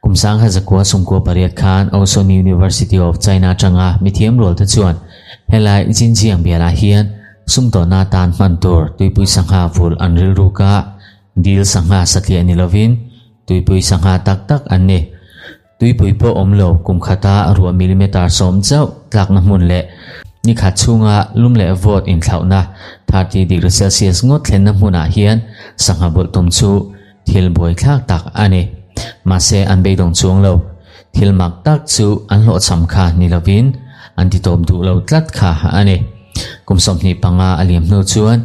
Kum 1998 khan Osun University of China atanga mithiam rualte chuan helai Xinjiang bialah hian sumdawhna atan hman tur tuipui sangha vulh an rilruk a, dil sangha satliah ni lovin tuipui sangha tak tak an ni. Tuipui pawh awm lo kum khata ruah millimeter sawm chauh tlakna hmun leh ni khat chhunga lum leh vawt inthlauhna 30 degree Celsius ngawt thlenna hmunah hian sangha bulh tum chu thil buaithlak tak a ni. Mahse an beidawng chuang lo. Thil mak tak chu an hlawhchham kha ni lovin an titawp duh lo tlat kha a ni. Kum 25 a liam hnu chuan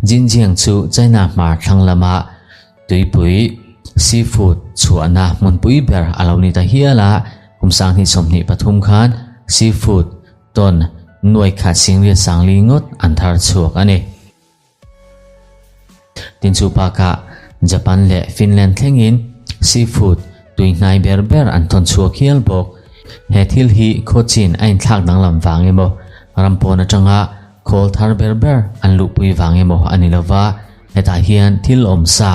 Jinjiang chu China hmar thlang lama Tuipui, seafood, chhuahna hmunpui ber a lo ni ta hial a, kum 2023 khan seafood tawn nuai khat singriat sangli ngawt an thar chhuak a ni. Tin chu bakah Japan leh Finland thlengin seafood tui hnai ber ber an thawn chhuak hial bawk. He thil hi khawchin a inthlak danglam vang emaw, ram pawn atanga khawl thar ber ber an luhpui vang emaw a ni lova, Hetah hian thil awm sa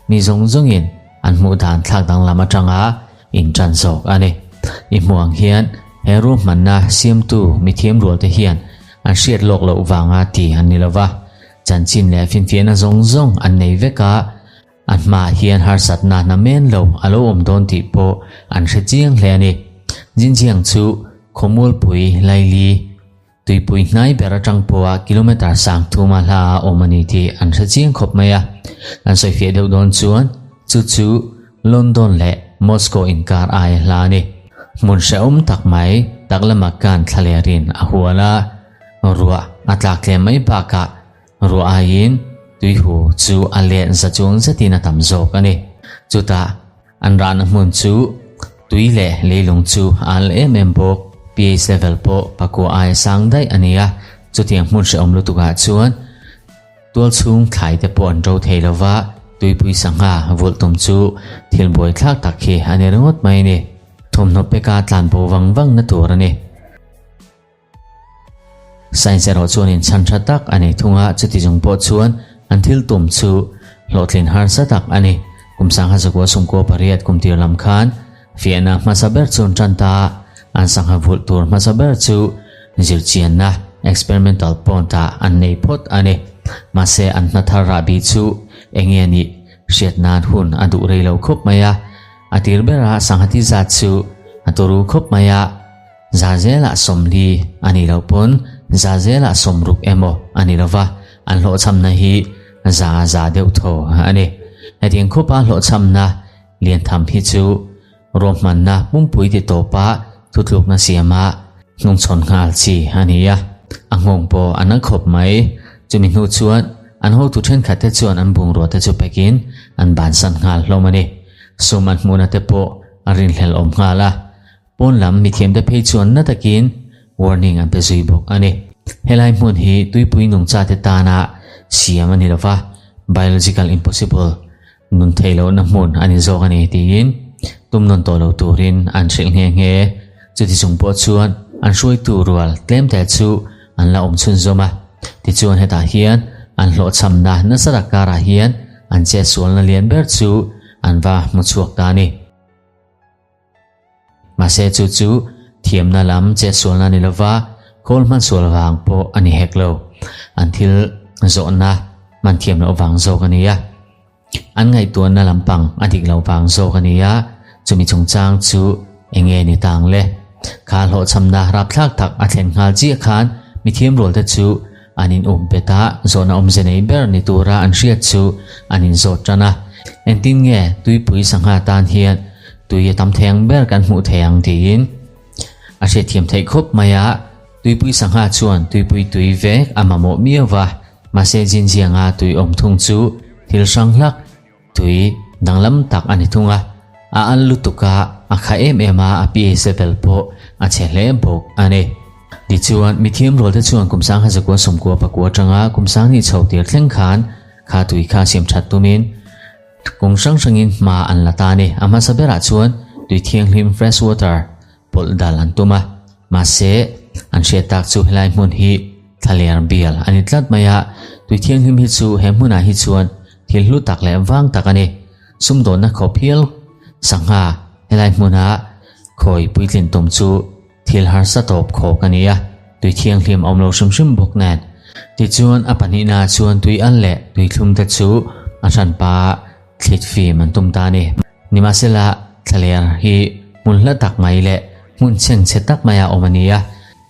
mi zawng zawngin an hmuh dan thlak danglam atanga intan zawk a ni. I hmuh ang hian he ruahmanna siamtu mithiam rualte hian an hriat lawk loh vanga ti an ni lova, chanchin leh finfiahna zawng zawng an nei vek a, a hmaah hian harsatna namen lo a lo awm dawn tih pawh an hre chiang hle a ni. Jinjiang chu khawmualpui laili Tuipui hnai ber atang pawha kilometre sang thuma hla a awm a ni tih an hre chiang khawp mai a. An sawifiah deuh dawn chuan chu chu London leh Moscow inkar aia hla a ni. Hmun hrehawm tak mai tak lama kan thlalerin a hual a, ruah a tlak tlem mai bakah ruah aiin tuihu chu a let za chuang zetin a tam zawk a ni. Chutah An rahna hmun chu tui leh leilung chu a al em em bawk. pH level pawh pakua aia sang daih a ni a, chutiang hmun hrehawm lutukah chuan tual chhung thlai te pawh an ro thei lo va, tuipui sangha vulh tum chu thil buaithlak tak hi a ni ringawt mai a ni. Thawmhnaw peka tlan bo vang vang na tur a ni. Science erawh chuan inchhan tha tak a nei thung a, chuti zawng pawh chuan an thil tum chu hlawhtlin harsa tak a ni. Kum sangha zakua sumkua pariat kum tir lam khan fiahna hmasa ber chu an tan ta a, an sangha vulh tur hmasa ber chu zirchianna, experimental pond, ah an nei phawt a ni. Mahse an hna thar rahbi chu eng nge nih hriat nan hun a duh rei lo khawp mai a, a tir bera sangha ti zat chu a turu khawp mai a, Za zelah 40 a nih loh pawn za zelah 60 emaw a ni lova, an hlawhchhamna hi za za deuh thaw a ni. Hetiang khupa hlawhchhamna lian tham hi chu ruahmanna pumpui ti tawpa thutlukna siama hnungchhawn nghal chi a ni a, a nghawng pawh a na khawp mai. Chumi hnu chuan an hotu thenkhat te chuan an bungrua te chu pekin an bansan nghal hlawm a ni. Sum an hmuhna te pawh a rinhlelh awm nghal a. Pawn lam mithiamte phei chuan na takin warning an pe zui bawk a ni. Helai hmun hi tuipui nungchate tana siam a ni lova, biological impossible, nun theih lohna hmun a ni zawk a ni tiin tum nawn tawh lo turin an hrilh nghe nghe. Chuti chung pawh chuan an hruaitu rual tlemte chu an la awm chhunzawm a. Tichuan hetah hian an hlawhchhamna nasa tak karah hian an chetsualna lian ber chu an va hmu chhuak ta a ni. Mahse chu chu thiamna lam chetsualna ni lova khawl hmansual vang pawh a ni hek lo. An thil zawhna hman thiam loh vang zawk a ni a. An ngaihtuahna lampang a dik loh vang zawk a ni a, chumi chungchang chu eng nge ni tang le? Kha hlawhchhamna rapthlak tak a thlen nghal chiah khan mithiam rualte chu an in up bet a, zawhna awmze nei ber ni tura an hriat chu an inzawt tan a. Engtin nge tuipui sangha tan hian tui a tam thei ang ber kan hmuh thei ang tiin a hriatthiam theih khawp mai a. Tuipui sangha chuan tuipui tui vek a mamawh miau va, mahse Jinjianga tui awm thung chu thil hrang hlak tui danglam tak a ni thung a. A al lutuk a, a kha em em a, a pH level pawh a chhe hle bawk a ni. Tichuan, mithiam rualte chuan kum 1994 atanga kum 2000 chho tir thleng khan kha tui kha siam that tumin kawng hrang hrangin hma an la ta a ni. A hmasa berah chuan tui thianghlim, fresh water, pawlh dal an tum a, mahse an hriat tak chu helai hmun hi thlaler bial a ni tlat mai a, tui thianghlim hi chu he hmunah hi chuan thil hlu tak leh vang tak a ni. Sumdawnna khawp hial sangha helai hmuna khawi puitlin tum chu thil harsa tawp khawk a ni a, tui thianghlim a awm lo hrim hrim bawk nen. Tichuan a pahnihna chuan tui al leh tui thlum te chu a hranpa thlit fim an tum ta a ni. Nimahsela thlaler hi hmun hla tak mai leh hmun chhengchhe tak maia awm a ni a,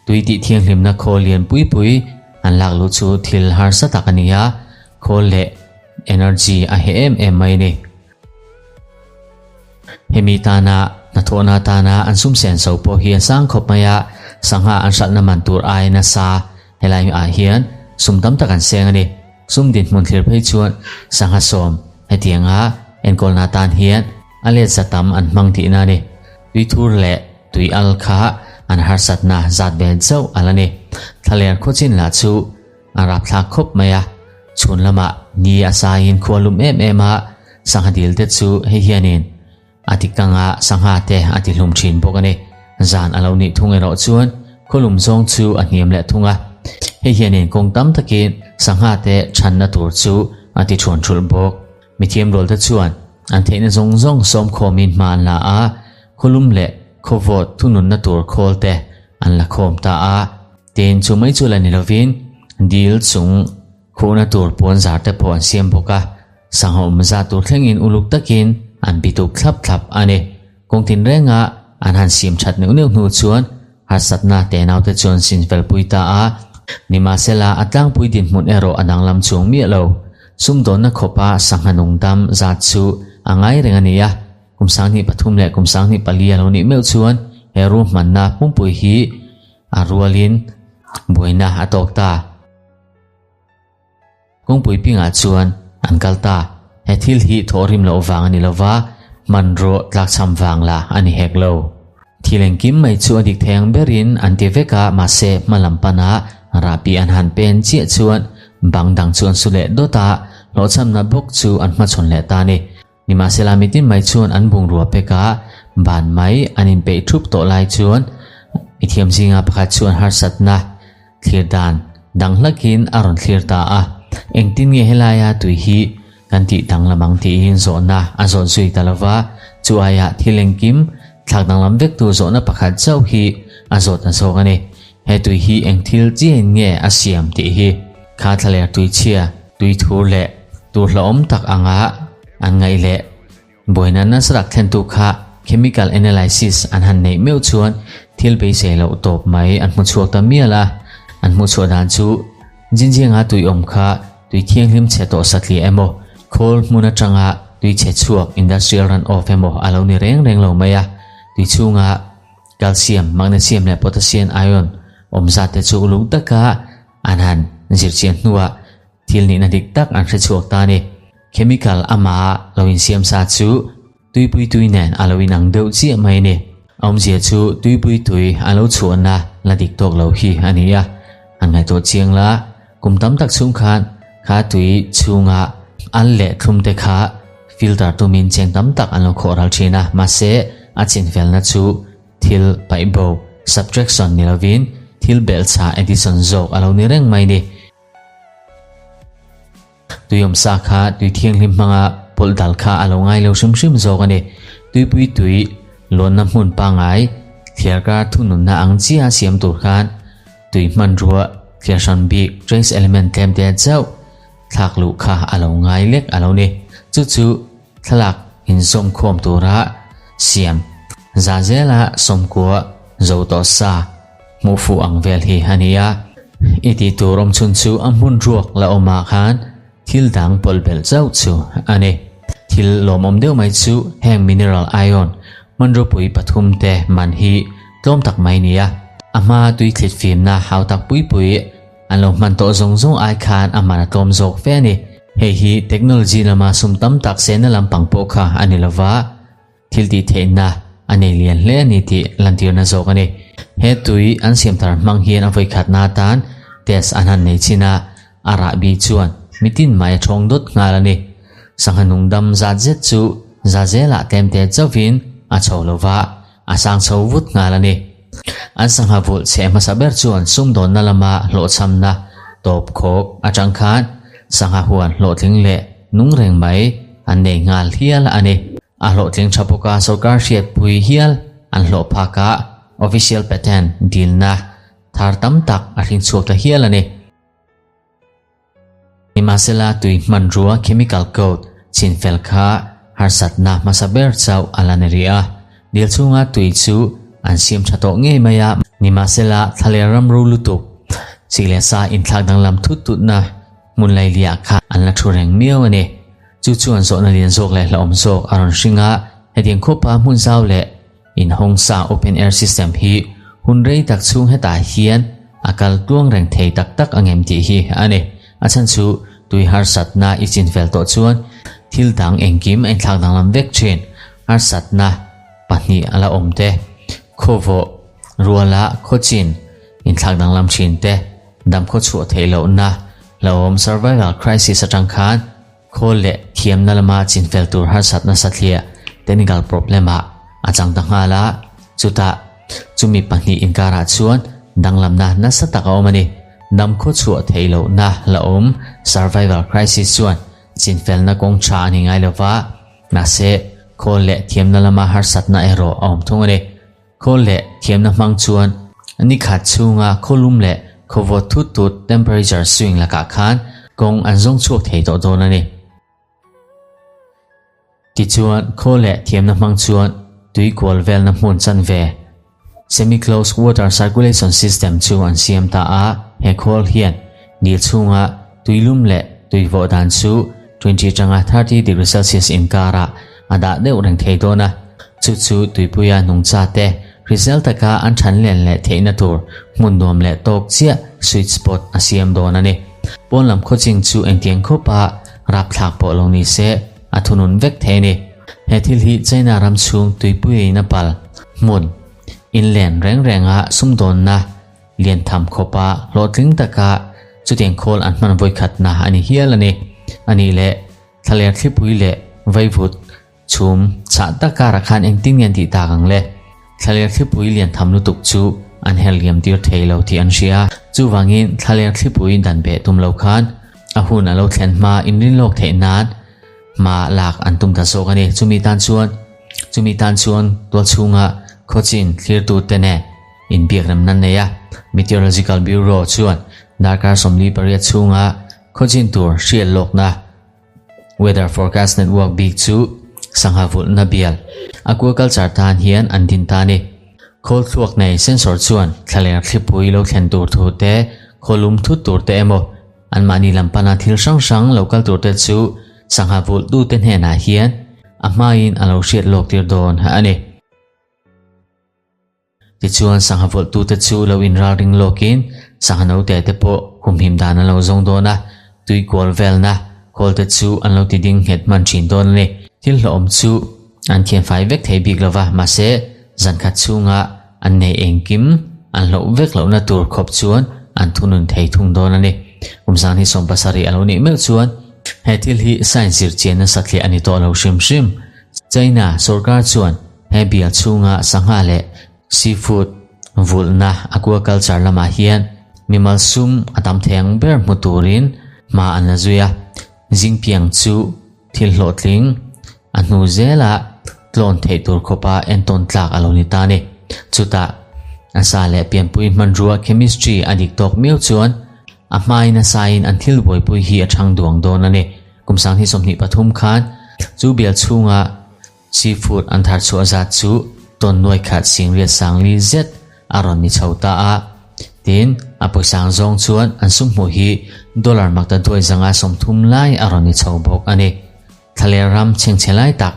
Tui tih thianghlimna khawl lian pui pui an lak luh chu thil harsa tak a ni a, khawl leh energy a heh em em mai a ni. Hemi tana hnathawhna atana an sum sen so pawh hi a sang khawp mai a, sangha an hralhna man tur ai nasa helai ah hian sum tam tak an seng a ni. Sum dinhmun thlir phei chuan sangha sawm hetianga enkawlna atan hian a let za tam an hmang tihna a ni. Tuithur leh tui al kha an harsatna zat ve chauh a la ni. Thlaler khawchin lah chu a rapthlak khawp mai a, chhun lamah ni a saiin khua lum em em a, sangha dil te chu hei hianin a ti kang a, sangha te a ti hlum thin bawk a ni. Zan a lo nih thung erawh chuan khawlum zawng chu a hniam leh thung a, hei hianin kawng tam takin sangha te chhanna tur chu a ti thuan thulh bawk. Mithiam rualte chuan an theihna zawng zawng sawmkhawmin hma an la a, khawlum leh khawvawt thununna tur khawl te an la khawm ta a. Tin, chu mai chu la ni lovin dil chung khuhna tur puan zar te pawh an siam bawk a, sangha awm zat tur thlengin uluk takin an bituk thlap thlap a ni. Kawng tinrenga an han siam that neuh neuh hnu chuan harsatna tenaute chuan sin felpui ta a, nimahsela a tlangpui dinhmun erawh a danglam chuang miah lo. Sumdawnna khawpa sangha nungdam zat chu a ngai reng a ni a, kum 2003 leh kum 2004 a lo nih meuh chuan he ruahmanna pumpui hi a rualin buaina a tawk ta. Kawngpui pingah chuan an kal ta. He thil hi thawhrim loh vang a ni lova, hmanraw tlakchham vang lah a ni hek lo. Thil engkim mai chu a dik thei ang berin an ti vek a, mahse hma lam pana rahpi an han pen chiah chuan bang dang chu an su leh dawt a, hlawhchhamna bawk chu an hmachhawn leh ta a ni. Nimahsela mitin mai chuan an bungrua peka ban mai an inpeih thup tawh lai chuan mithiam zinga pakhat chuan harsatna thlir dan dang hlakin a rawn thlir ta a. Engtin nge helaia tui hi kan tih danglam ang tiin zawhna a zawt zui ta lova, chu aiah thil engkim thlak danglam vektu zawhna pakhat chauh hi a zawt ta zawk a ni. He tui hi eng thil chiahin nge a siam tih hi kha thlaler tuichhia, tuithur leh tur hlauhawm tak anga an ngaih leh buaina nasa tak thlentu kha chemical analysis an han neih meuh chuan thil beisei loh tawp mai an hmu chhuak ta mial a. An hmuh chhuah dan chu Jinjianga tui awm kha tui thianghlim chhe tawh satliah emaw, khawl hmun atanga tui chhe chhuak industrial run off emaw a lo ni reng reng lo mai a, tui chhunga Calcium, magnesium leh potassium ion awm zat te chu uluk taka an han zirchian hnuah thil nihna dik tak an hre chhuak ta a ni. Chemical ama lo insiam sa chu tuipui tui nen a lo inang deuh chiah mai a ni. A awmzia chu tuipui tui a lo chhuahna la dik tawk lo hi a ni a. Han ngaihtuah chiang la, kum tam tak chhung khan kha tui chhunga al leh thlum te kha filter tumin cheng tam tak an lo khawh ral thin a, mahse a chinfelna chu thil paih bo, subtraction, ni lovin thil belhchhah, addition, zawk a lo ni reng mai ni. Tuiawmsa kha tui thianghlim hmanga pawlh dal kha a lo ngai lo hrim hrim zawk a ni. Tuipui tui lawnna hmun pangngai thliarkar thununna ang chiaha siam tur khan tui hmanrua thliar hran bik trace element tlem te chauh thlak luh kha a lo ngai lek a lo ni. Chu chu thlalak inzawm khawm tura siam za zela sawmkua zo tawh sa hmuh fuh ang vel hi a ni a. I tih tur awm chhun chu a hmun ruak la awmah khan thil dang pawlh belh chauh chu a ni. Thil lawmawm deuh mai chu heng mineral ion hmanrua pui pathum te man hi tlawm tak mai ni a. A hma tui thlit fimna hau tak pui pui An lo hman tawh zawng zawng ai khan a man a tlawm zawk fe a ni. Hei hi technology lama sum tam tak sehna lampang pawh kha a ni lova, thil tih theihna a nei lian hle a ni tih lantirna zawk a ni. He tui an siam thar hmang hian a vawikhatna atan test an han nei chin a, a rahbi chuan mitin mai a thawng dawt nghal a ni. Sangha nungdam zat zet chu za zelah tlemte chauhin a chho lova, a sang chho vut nghal a ni. An sangha vulh chhe hmasa ber chuan sumdawnna lama hlawhchhamna tawp khawk atang khan sangha huan hlawhtling leh nung reng mai. an nei nghal hial a ni. A hlawhtling tha bawk a, sorkar hriatpui hial an hlawh phak a, official patent dilna thar tam tak a hring chhuak ta hial a ni. Nimahsela tui hmanrua chemical code chinfel kha harsatna hmasa ber chauh a la ni rih a. Dil chhunga tui chu an siam tha tawh ngei mai a, nimahsela thlaler ram ro lutuk chi leh sa inthlak danglam thut tutna hmun lailiah kha an la thu reng miau a ni. Chu chuan zawhna lian zawk leh hlauhawm zawk a rawn hring a, hetiang khawpa hmun zau leh inhawng sa open air system hi hun rei tak chhung hetah hian a kal tluang reng thei tak tak ang em tih hi a ni. A chhan chu tui harsatna i chinfel tawh chuan thil dang engkim a inthlak danglam vek thin. Harsatna pahnih a la awm te, khawvawh ruala khawchin inthlak danglam thin te, dam khawchhuah theih lohna hlauhawm survival crisis atang khan khawl leh thiamna lama chinfel tur harsatna sathliah technical problem ah a chang ta nghal a, chutah chumi pahnih inkarah chuan danglamna nasa tak a awm a ni. Dam khawchhuah theih lohna hlauhawm survival crisis chuan chinfelna kawng tha a ni ngai lova, Mahse, khawl leh thiamna lama harsatna erawh a awm thung a ni. Khawl leh thiamna hmang chuan ni khat chhunga khawlum leh khawvawt thut thut, temperature swing, lakah khan kawng an zawng chhuak thei tawh dawn a ni. Tichuan, khawl leh thiamna hmang chuan tui kual velna hmun chanve, Semi-closed water circulation system, chu an siam ta a, he khawl hian dil chhunga tuilum leh tuivawh dan chu 20 atanga 30 degree Celsius inkarah a dah deuh reng thei dawn a, chu chu tuipuia nungcha te hrisel taka an than len leh theihna tur hmun nuam leh tawk chiah sweet spot a siam dawn a ni. Pawn lam khawching chu engtiang khawpa rapthlak pawh lo ni se a thunun vek thei a ni. He thil hi China ram chhung tuipuiin a pal hmun inlen reng renga sumdawnna lian tham khawpa hlawhtling taka chutiang khawl an hman vawikhatna a ni hial a ni. A nih leh thlaler thlipui leh vaivut chhum chhah tak karah khan engtin nge an tih tak ang le? Thlaler thlipui lian tham lutuk chu an her liam tir thei lo tih an hria. Chuvangin thlaler thlipui dan beh tum lo khan a hun a lo thlen hma inrinlawk theih nan Hma lak an tum ta zawk a ni. Chumi tan chuan chumi tan chuan tual chhunga khawchin thlirtute nen inbiak remna nei a. Meteorological Bureau chuan darkar 48 chhunga khawchin tur hriat lawkna Weather Forecast Network bik chu sangha vulhna bial aquaculture tan hian an din ta a ni. Khawl thluak nei sensor chuan thlaler thlipui lo thlen tur thu te, khawlum thut tur te emaw Anmahni lam pana thil hrang hrang lo kal turte chu sangha vulhtute hnenah hian a hmain a lo hriat lawk tir dawn a ni. Tichuan sangha vulhtute chu lo inralring lawkin sangha note te pawh humhim dan an lo zawng dawn a, tui kual velna khawlte chu an lo ti ding nghet hman thin dawn a ni. Thil hlawhawm chu an thianfai vek thei bik lova, mahse zankhat chhunga An nei engkim an hloh vek lohna tur khawp chuan an thunun thei thung dawn a ni. Kum 2017 a lo nih meuh chuan he thil hi science zirchian nasa thliah a ni tawh lo hrim hrim. China sorkar chuan he bial chhunga sangha leh seafood vulhna aquaculture lamah hian mimal sum a tam thei ang ber hmu turin hma an la zui a. Zingpiang chu Thil hlawhtling a hnu zelah tlawn theih tur khawpa entawn tlak a lo ni ta a ni. Chutah, a sa leh pianpui hmanrua chemistry a dik tawk miau chuan a hmain a sain an thil buaipui hi a chhang duang dawn a ni. Kum 2023 khan chu bial chhunga seafood an thar chhuah zat chu tawn nuai khat singriat sangli zet a rawn ni chho ta a. Tin, a pawisang zawng chuan an sum hmuh hi dollar makta duai zanga 30 lai a rawn ni chho bawk a ni. Thlaler ram chhengchhe lai tak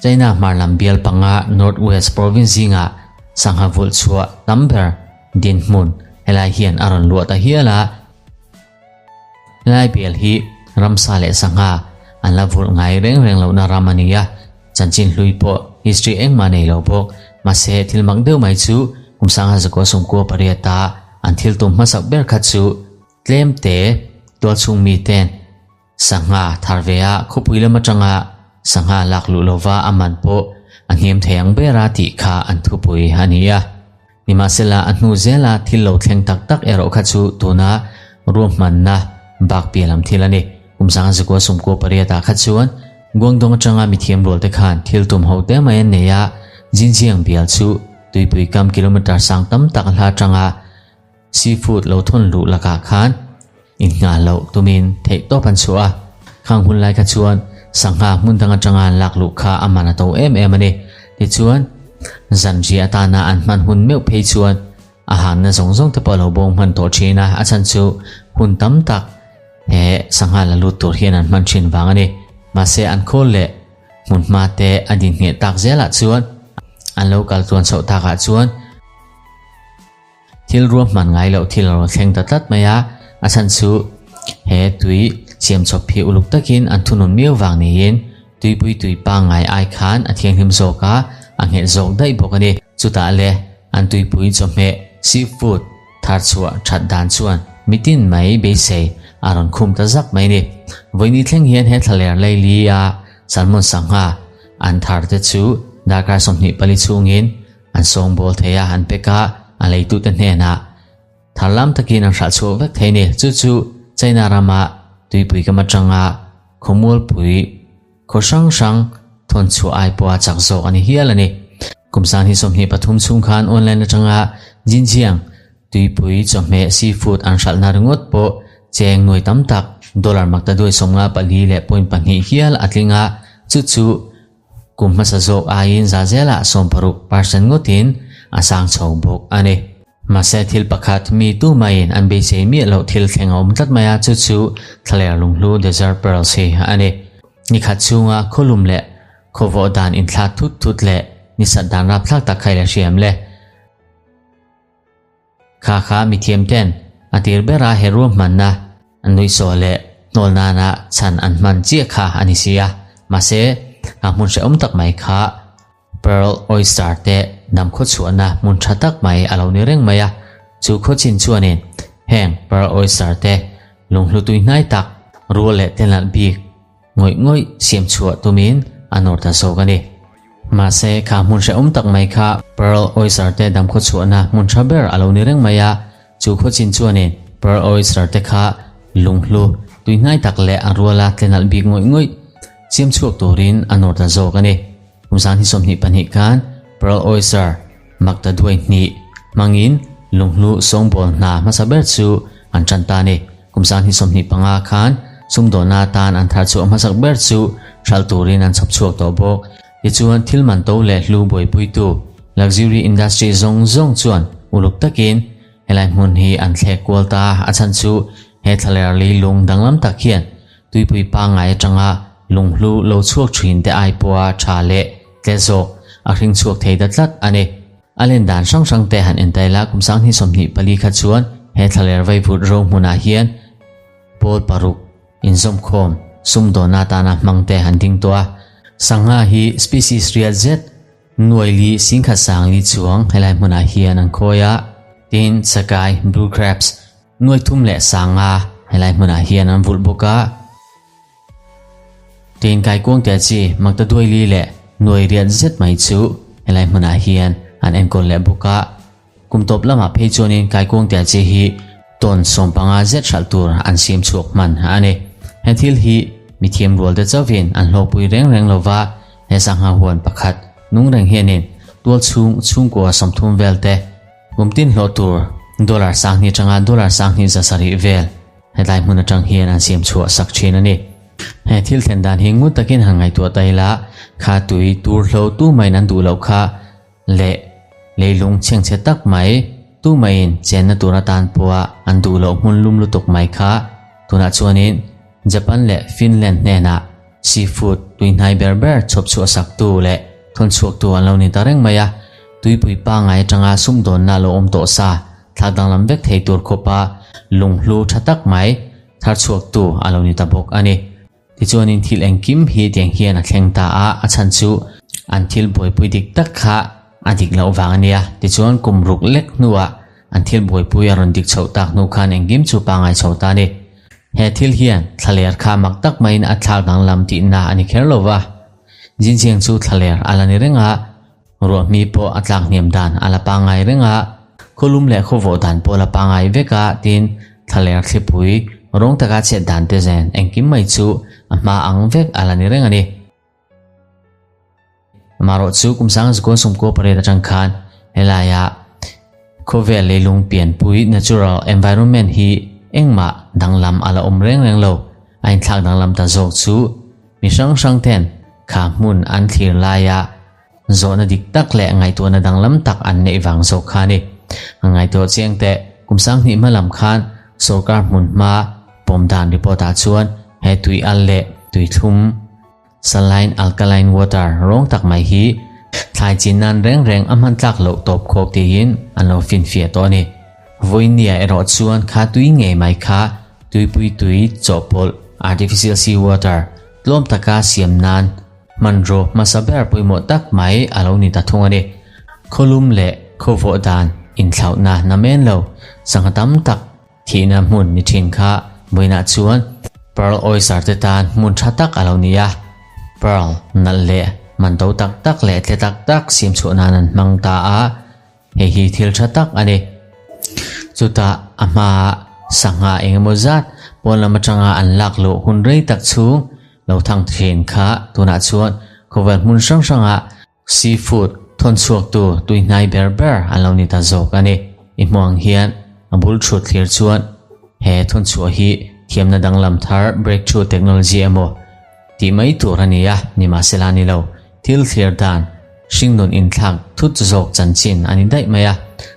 China hmar lam bial panga North West Province zingah sangha vulh chhuah tam ber dinhmun helai hian a rawn luah ta hial a. Helai bial hi ramsa leh sangha an la vulh ngai reng reng lohna ram a ni a. Chanchin hlui pawh history engmah nei lo bawk. Mahse, thil mak deuh mai chu kum 1998 a an thil tum hmasak ber kha chu tlem te tualchhung miten sangha thar ve a khawpui lam atanga sangha lak luh lova a man pawh a hniam thei ang ber a tih kha an thupui a ni a. Nimahsela, a hnu zela thil lo thleng tak tak erawh kha chu tuna ruahmanna bak piah lam thil a ni. Kum 1998 ah kha chuan. Guangdong atanga mithiam rual te khan thil tum ho te mai an nei a, Xinjiang bial chu tuipui kam kilometre sang tam tak hla atanga seafood lo thawn luh lakah khan innghah loh tumin theih tawp an chhuah a. Khang hun lai kha chuan sangha hmun dang atanga an lak luh kha a man a to em em a ni. Tichuan, zanriah atana an hman hun meuh phei chuan A hanna zawng zawng te pawh a lo bawng hman tawh thin a, a chhan chu hun tam tak he sangha la lut tur hian an hman thin vang a ni. Mahse an khawl leh hmun hma te a din ngheh tak zelah chuan an lo kal tluan chhoh takah chuan thil ruahman ngai loh thil a rawn thleng ta tlat mai a, a chhan chu he tui siam chawp hi uluk takin an thunun miau vang niin tuipui tui pangngai ai khan a thianghlim zawk a, a nghet zawk daih bawk a ni. Chutah le an tuipui chawhmeh, seafood, thar chhuah that dan chuan mitin mai beisei a rawn khum ta zak mai ni. Vawiini thleng hian he thlaler leili a salmon sangha an thar te chu darkar 24 chhungin an sawngbawl thei a, an pek a, a leitute hnenah thar lam takin an hralh chhuak vek thei ni. Chu chu China rama tuipui kam atanga khawmualpui Khaw hrang hrang thawn chhuah ai pawha chak zawk a ni hial a ni. Kum sang hi 23 chhung khan online atanga Xinjiang tuipui chawhmeh seafood an hralhna ringawt pawh cheng nuai tam tak dollar makta duai 54 leh point pahnih hial a tling a, chu chu kum hmasa zawk aiin za zelah 60 percent ngawtin a sang chho bawk a ni. Mahse thil pakhat mi tu maiin an beisei miah loh thil thleng a awm tlat mai a, chu chu thlaler lunghlu Desert Pearls hi a ni. Nikhat chhunga khawlum leh khawvawh dan inthlak thut thut leh nisat dan rapthlak tak kha i la hriam le. Kha kha mithiam ten a tir bera he ruahmanna an nuihsawh leh hnawl nana chhan an hman chiah kha a ni si a, mahse a hmun hrehawm tak mai kha Pearl Oyster te dam khaw chhuahna hmun tha tak mai a lo ni reng mai a, chu khaw chin chuanin heng Pearl Oyster te lunghlu tui hnai tak rual leh te nalh bik ngawih ngawih siam chhuah tumin a nawr ta zawk a ni. Mahse kha hmun hrehawm tak mai kha Pearl Oyster te dam khaw chhuahna hmun tha ber a lo ni reng mai a, chu khaw chin chuanin Pearl Oyster te kha lunghlu tui hnai tak leh a ruala tle nalh bik ngawih ngawih siam chhuak turin a nawr ta zawk a ni. Kum zan hi 22 khan Pearl Oyster makta duai hnih hmangin lunghlu sawngbawl hna hmasa ber chu an tan ta a ni. Kum zan hi 25 khan sumdawlna atan an thar chhuah hmasak ber chu hralh turin an chhawp chhuak tawh bawk. Tichuan thil man to leh hlu buaipuitu luxury industry zawng zawng chuan uluk takin helai hmun hi an thlek kual ta a, a chhan chu he thlaler leilung danglam tak hian Tuipui pangngai atanga lunghlu lo chhuak thin te ai pawha tha leh tle zawk a hring chhuak thei ta tlat a ni. A len dan hrang hrang te han entai la kum 2024 kha chuan he thlaler vaivut ro hmunah hian pawl paruk inzawmkhawm sumdawnna atana hmang te han ding tawh a. Sangha hi species riat zet nuai li singkhat sang li chuang helai hmunah hian an khawi a. Tin, chakai, blue crabs, Nuai thum leh sanga helai hmunah hian an vulh bawk a. Tin kaikuang tel chi makta duaili leh nuai riat zet mai chu helai hmunah hian an enkawl leh bawk a. Kum tawp lamah phei chuanin kaikuang tel chi hi tawn 15 zet hralh tur an siam chhuak hman a ni. He thil hi mithiam rual te chauhin an hlawkpui reng reng lova, he sangha huan pakhat nung reng hianin tual chhung chhungkua 30 vel te Kum tin hlawh tur dollar 2000 atanga dollar 2100 vel hetlai hmun atang hian an siam chhuah sak thin a ni. He thil thlen dan hi ngut takin han ngaihtuah ta ila, kha tui tur hlo tu maiin an duh loh kha leh leilung chhengchhe tak mai tu maiin chenna tur atan pawha an duh loh hmun lum lutuk mai kha tunah chuanin Japan leh Finland hnenah seafood tui hnai ber ber chhawp chhuah sak tu leh thawn chhuak tu an lo ni ta reng mai a, tuipui pangngai atanga sumdawnna lo awm tawh sa thlak danglam vek thei tur khawpa lunghlu tha tak mai thar chhuak tu a lo ni ta bawk a ni. Tichuanin thil engkim hi tiang hian a thleng ta a, a chhan chu an thil buaipui dik tak kha a dik loh vang a nia. Tichuan kum ruk lek hnuah an thil buaipui a rawn dik chhoh tak hnu khan engkim chu pangngai chho ta a ni. He thil hian thlaler kha mak tak maiin a thlak danglam tihna a ni kher lo va. Jinjiang chu thlaler a la ni reng a, ruahmi pawh a tlak hniam dan a la pangngai reng a, khawlum leh khawvawh dan pawh a la pangngai vek a, tin thlaler thlipui rawng taka chhiat dan te zen engkim mai chu a hma ang vek a la ni reng a ni. Amaherawhchu kum 19 18 atang khan helaia khawvel leilung pianpui, natural environment, hi engmah danglam a la awm reng reng lo. A inthlak danglam ta zawk chu mi hrang hrang ten kha hmun an thlir laia zawhna dik tak leh ngaihtuahna danglam tak an neih vang zawk kha a ni. A ngaihtuah chiang teh kum 2000 hma lam khan sorkar hmun hma pawm dan report ah chuan he tui al leh tui thlum Saline alkaline water rawng tak mai hi thlai chin nan reng reng a hman tlak loh tawp khawk tiin an lo finfiah tawh a ni. Vawinia erawh chuan kha tui ngei mai kha tuipui tui chawhpawlh, artificial sea water, tlawm taka siam nan hmanraw hmasa ber pawimawh tak mai a lo ni ta thung a ni. Khawlum leh khawvawh dan inthlauhna namen lo sangha tam tak Thihna hmun ni thin kha vawiinah chuan Pearl Oyster te tan hmun tha tak a lo ni a, Pearl nalh leh man to tak tak leh tle tak tak siam chhuah nan an hmang ta a, hei hi thil tha tak a ni. Chutah a hmaah sangha eng emaw zat pawn lam atanga an lak luh hun rei tak chhung lo thang thin kha tunah chuan khawvel hmun hrang hrangah Seafood thawn chhuaktu tuihnai ber ber an lo ni ta zawk a ni. I hmuh ang hian a bul thut thlir chuan he thawn chhuah hi thiamna danglam thar breakthrough technology emaw tih mai tur a ni a, nimahsela ni lo. Thil thlir dan hringnun inthlak thut zawk chanchin a ni daih mai a,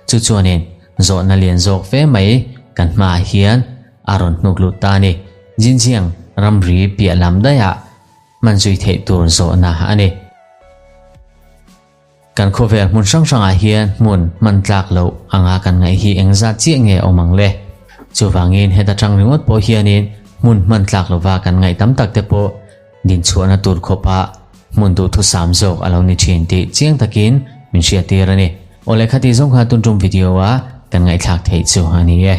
chu chuanin zawhna lian zawk fe mai kan hmaah hian a rawn hnuk lut ta a ni. Jinjiang ramri piah lam daihah Hman zui theih tur zawhna a ni. Kan khawvel hmun hrang hrangah hian hmun hman tlak loh anga kan ngaih hi engzat chiah nge awm ang le? Chuvangin heta tang ringawt pawh hianin hmun hman tlak lova kan ngaih tam tak te pawh dinchhuahna tur khawpa hmun duhthusam zawk a lo ni thin tih chiang takin min hriattir a ni. Awle khati zawng kha tun tum video a kan ngaihthlak theih chu a ni e.